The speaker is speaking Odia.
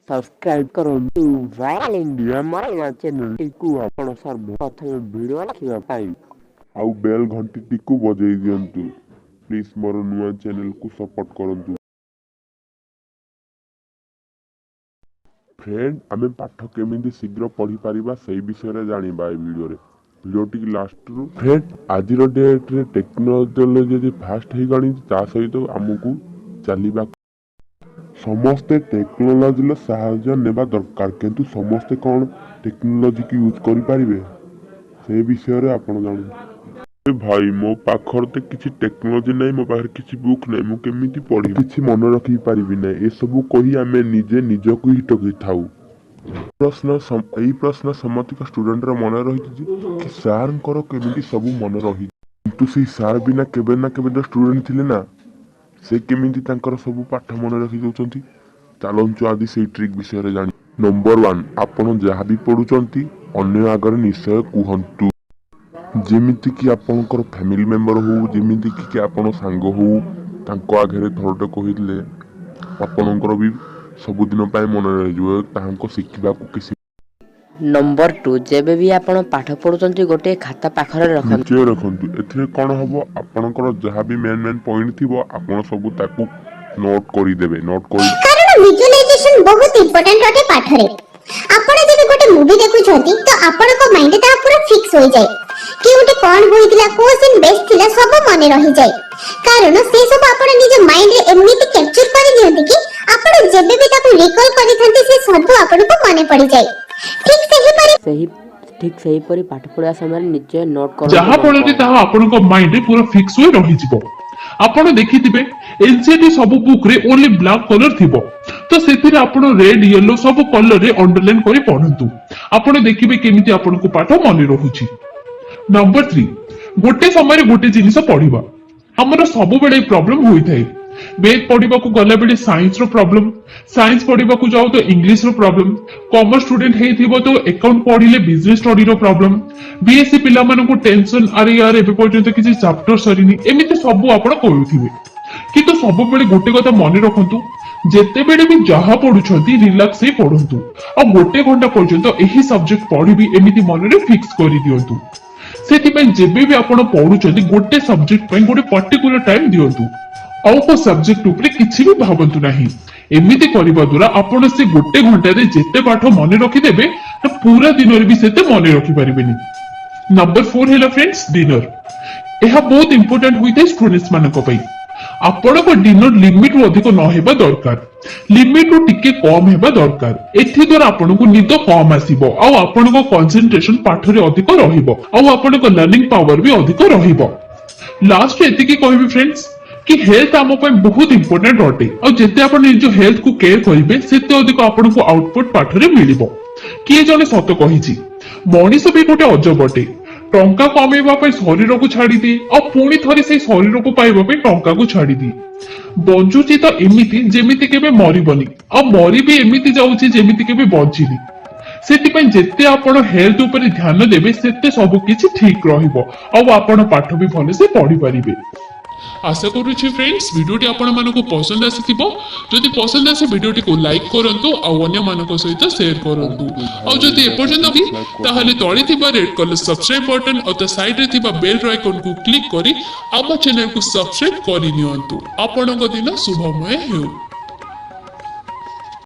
ସବସ୍କ୍ରାଇବ୍ କରନ୍ତୁ ଭାଇରାଲ ଇଣ୍ଡିଆ ମରାଠୀ ଚ୍ୟାନେଲଟିକୁ ଆପଣ ସର୍ବପ୍ରଥମେ ଭିଡ଼ିଓ ଦେଖିବା ପାଇଁ। ଆଉ ବେଲ୍ ଘଣ୍ଟିଟିକୁ ବଜେଇ ଦିଅନ୍ତୁ। ପ୍ଲିଜ୍ ମୋର ନୂଆ ଚ୍ୟାନେଲକୁ ସପୋର୍ଟ କରନ୍ତୁ। ଫ୍ରେଣ୍ଡ, ଆମେ ପାଠ କେମିତି ଶୀଘ୍ର ପଢ଼ିପାରିବା, ସେଇ ବିଷୟରେ ଜାଣିବା ଏ ଭିଡ଼ିଓରେ। ଭିଡ଼ିଓଟିକି ଲାଷ୍ଟରୁ। ଫ୍ରେଣ୍ଡ, ଆଜିର ଡେଟ୍ରେ ଟେକ୍ନୋଲୋଜି ଯଦି ଫାଷ୍ଟ ହେଇଗଲାଣି, ତା ସହିତ ଆମକୁ ଚାଲିବା। ସମସ୍ତେ ଟେକ୍ନୋଲୋଜିର ସାହାଯ୍ୟ ନେବା ଦରକାର, କିନ୍ତୁ ସମସ୍ତେ କ'ଣ ଟେକ୍ନୋଲୋଜିକୁ ୟୁଜ୍ କରିପାରିବେ, ସେ ବିଷୟରେ ଆପଣ ଜାଣନ୍ତୁ। ଏ ଭାଇ, ମୋ ପାଖରେ ତ କିଛି ଟେକ୍ନୋଲୋଜି ନାହିଁ, ମୋ ପାଖରେ କିଛି ବୁକ୍ ନାହିଁ, ମୁଁ କେମିତି ପଢ଼ିବି, କିଛି ମନେ ରଖିପାରିବି ନାହିଁ, ଏସବୁ କହି ଆମେ ନିଜେ ନିଜକୁ ହିଁ ଠକିଥାଉ। ଏଇ ପ୍ରଶ୍ନ ସମସ୍ତିଙ୍କ ଷ୍ଟୁଡେଣ୍ଟର ମନେ ରହିଛି ଯେ କି ସାର୍ଙ୍କର କେମିତି ସବୁ ମନେ ରହିଛି। କିନ୍ତୁ ସେଇ ସାର୍ ବିନା କେବେ ନା କେବେ ତ ଷ୍ଟୁଡେଣ୍ଟ ଥିଲେ ନା, ସେ କେମିତି ତାଙ୍କର ସବୁ ପାଠ ମନେ ରଖି ଦେଉଛନ୍ତି? ଚାଲନ୍ତୁ, ଆଜି ସେଇ ଟ୍ରିକ୍ ବିଷୟରେ ଜାଣି। ନମ୍ବର 1, ଆପଣ ଯାହା ବି ପଢ଼ୁଛନ୍ତି ଅନ୍ୟ ଆଗରେ ନିଶ୍ଚୟ କୁହନ୍ତୁ। ଯେମିତିକି ଆପଣଙ୍କର ଫ୍ୟାମିଲି ମେମ୍ବର ହଉ, ଯେମିତିକି ଆପଣ ସାଙ୍ଗ ହଉ, ତାଙ୍କ ଆଗରେ ଥରଟେ କହିଦେଲେ ଆପଣଙ୍କର ବି ସବୁଦିନ ପାଇଁ ମନେ ରହିଯିବ, ତାଙ୍କ ଶିଖିବାକୁ କିଛି। ନମ୍ବର 2, ଯେବେ ବି ଆପଣ ପାଠ ପଢ଼ୁଛନ୍ତି, ଗୋଟିଏ ଖାତା ପାଖରେ ରଖନ୍ତୁ। ନିଶ୍ଚୟ ରଖନ୍ତୁ। ଏଥିରେ କ'ଣ ହବ? ଆପଣଙ୍କର ଯାହା ବି ମେନ୍ ମେନ୍ ପଏଣ୍ଟ ଥିବ, ଆପଣ ସବୁ ତାକୁ ନୋଟ୍ କରିଦେବେ। ନୋଟ୍ କରି କାରଣ ଭିଜୁଆଲାଇଜେସନ ବହୁତ ଇମ୍ପୋର୍ଟାଣ୍ଟ ଅଟେ ପାଠରେ। ଆପଣ ଯେବେ ଗୋଟେ ମୁଭି ଦେଖୁଛନ୍ତି, ତ ଆପଣଙ୍କ ମାଇଣ୍ଡରେ ତାହା ପୁରା ଫିକ୍ସ ହୋଇଯାଏ। କେଉଁଠି କଣ ହୋଇଥିଲା, କୋଉ ସିନ୍ ବେଷ୍ଟ ଥିଲା, ସବୁ ମନେ ରହିଯାଏ। କାରଣ ସେ ସବୁ ଆପଣ ନିଜ ମାଇଣ୍ଡରେ ଏମିତି କ୍ୟାପଚର କରିଦିଅନ୍ତି କି ଆପଣ ଯେବେ ବି ତାକୁ ରିକଲ୍ କରିଥାନ୍ତି, ସେ ସବୁ ଆପଣଙ୍କୁ ମନେ ପଡିଯାଏ। ଠିକ ସେହିପରି ଠିକ ସେହିପରି ପାଠ ପଢ଼ିବା ସମୟରେ ନିଶ୍ଚୟ ନୋଟ୍ କରନ୍ତୁ ଯାହା ଏବଂ ଫଳରେ ତାହା ଆପଣଙ୍କ ମାଇଣ୍ଡରେ ପୁରା ଫିକ୍ସ ହୋଇ ରହିଯିବ। ଆପଣ ଦେଖିଥିବେ, ଏନସିଆରଟି ସବୁ ବୁକ୍ ରେ ଓନ୍ଲି ବ୍ଲାକ୍ କଲର ଥିବ। ତ ସେଥିରେ ଆପଣ ରେଡ୍, ୟେଲୋ ସବୁ କଲରରେ ଅଣ୍ଡରଲାଇନ କରି ପଢନ୍ତୁ। ଆପଣ ଦେଖିବେ କେମିତି ଆପଣଙ୍କୁ ପାଠ ମନେ ରହୁଛି। ନମ୍ବର 3, ଗୋଟେ ସମୟରେ ଗୋଟେ ଜିନିଷ ପଢିବା। ଆମର ସବୁବେଳେ ପ୍ରୋବ୍ଲେମ ହୋଇଥାଏ। ମ୍ୟାଥ ପଢିବାକୁ ଗଲାବେଳେ ସାଇନ୍ସ ର ପ୍ରୋବ୍ଲେମ, ସାଇନ୍ସ ପଢିବାକୁ ଯାଉ ତ ଇଂଲିଶ ର ପ୍ରୋବ୍ଲେମ, କମର୍ସ ଷ୍ଟୁଡେଣ୍ଟ ହେଇଥିବ ତ ଆକାଉଣ୍ଟ ପଢିଲେ ବିଜନେସ ଷ୍ଟଡିର ପ୍ରୋବ୍ଲେମ, ବିଏସସି ପିଲାମାନଙ୍କୁ ଟେନସନ, ଆରେ ୟାର, ଏବେ ପର୍ଯ୍ୟନ୍ତ କିଛି ଚାପ୍ଟର ସରିନି। ଏମିତି ସବୁ ଆପଣ କରୁଥିବେ। କିନ୍ତୁ ସବୁବେଳେ ଗୋଟେ କଥା ମନେ ରଖନ୍ତୁ, ଯେତେବେଳେ ବି ଯାହା ପଢୁଛନ୍ତି, ରିଲାକ୍ସ ହେଇ ପଢନ୍ତୁ ଆଉ ଗୋଟେ ଘଣ୍ଟା ପର୍ଯ୍ୟନ୍ତ ଏହି ସବଜେକ୍ଟ ପଢିବି, ଏମିତି ମନରେ ଫିକ୍ସ କରିଦିଅନ୍ତୁ। ସେଥିପାଇଁ ଯେବେ ବି ଆପଣ ପଢୁଛନ୍ତି, ଗୋଟେ ସବଜେକ୍ଟ ପାଇଁ ଗୋଟେ ପର୍ଟିକୁଲାର ଟାଇମ ଦିଅନ୍ତୁ। ଆଉ କୋଉ ସବଜେକ୍ଟ ଉପରେ କିଛି ବି ଭାବନ୍ତୁ ନାହିଁ। ଏମିତି କରିବା ଦ୍ୱାରା ଆପଣ ସେ ଗୋଟେ ଘଣ୍ଟାରେ ଯେତେ ପାଠ ମନେ ରଖିଦେବେ ନା, ପୁରା ଦିନରେ ବି ସେତେ ମନେ ରଖିପାରିବେନି। ନମ୍ବର 4 ହେଲା ଫ୍ରେଣ୍ଡସ୍, ଡିନର। ଏହା ବହୁତ ଇମ୍ପୋର୍ଟାଣ୍ଟ ହୋଇଥାଏ ଷ୍ଟୁଡେଣ୍ଟସ ମାନଙ୍କ ପାଇଁ। ଆପଣଙ୍କ ଡିନର ଲିମିଟ ରୁ ଅଧିକ ନ ହେବା ଦରକାର, ଲିମିଟ ରୁ ଟିକେ କମ ହେବା ଦରକାର। ଏଥିଦ୍ୱାରା ଆପଣଙ୍କୁ ନିଦ କମ ଆସିବ ଆଉ ଆପଣଙ୍କ କନସେନ୍ଟ୍ରେସନ ପାଠରେ ଅଧିକ ରହିବ ଆଉ ଆପଣଙ୍କ ଲର୍ଣ୍ଣିଂ ପାୱାର ବି ଅଧିକ ରହିବ। ଲାଷ୍ଟ ଏତିକି କହିବି ଫ୍ରେଣ୍ଡସ୍ କି ହେଲ୍ଥ ଆମ ପାଇଁ ବହୁତ ଇମ୍ପୋର୍ଟାଣ୍ଟ ଅଟେ ଆଉ ଯେତେ ଆପଣ ନିଜ ହେଲ୍ଥ କୁ କେୟାର କରିବେ, ସେତେ ଅଧିକ ଆପଣଙ୍କୁ ଆଉଟପୁଟ ପାଠରେ ମିଳିବ। କିଏ ଜଣେ ସତ କହିଛି, ମଣିଷ ବି ଗୋଟେ ଅଜବ ଅଟେ। ଟଙ୍କା କମେଇବା ପାଇଁ ଶରୀରକୁ ଛାଡିଦିଏ ଆଉ ପୁଣି ଥରେ ସେଇ ଶରୀରକୁ ପାଇବା ପାଇଁ ଟଙ୍କାକୁ ଛାଡିଦିଏ। ବଞ୍ଚୁଛି ତ ଏମିତି ଯେମିତି କେବେ ମରିବନି ଆଉ ମରି ବି ଏମିତି ଯାଉଛି ଯେମିତି କେବେ ବଞ୍ଚିନି। ସେଥିପାଇଁ ଯେତେ ଆପଣ ହେଲ୍ଥ ଉପରେ ଧ୍ୟାନ ଦେବେ, ସେତେ ସବୁ କିଛି ଠିକ ରହିବ ଆଉ ଆପଣ ପାଠ ବି ଭଲସେ ପଢିପାରିବେ। ଆଶା କରୁଛି ଫ୍ରେଣ୍ଡସ୍, ଭିଡ଼ିଓଟି ଆପଣମାନଙ୍କୁ ପସନ୍ଦ ଆସିଥିବ। ଯଦି ପସନ୍ଦ ଆସେ, ଭିଡ଼ିଓଟିକୁ ଲାଇକ୍ କରନ୍ତୁ ଆଉ ଅନ୍ୟମାନଙ୍କ ସହିତ ସେୟାର କରନ୍ତୁ। ଆଉ ଯଦି ଏପର୍ଯ୍ୟନ୍ତ ବି, ତାହେଲେ ତଳେ ଥିବା ରେଡ୍ କଲର ସବସ୍କ୍ରାଇବ୍ ବଟନ୍ ଆଉ ତା ସାଇଡ୍ରେ ଥିବା ବେଲ୍ ଆଇକନ୍କୁ କ୍ଲିକ୍ କରି ଆମ ଚ୍ୟାନେଲକୁ ସବସ୍କ୍ରାଇବ୍ କରିନିଅନ୍ତୁ। ଆପଣଙ୍କ ଦିନ ଶୁଭମୟ ହେଉ।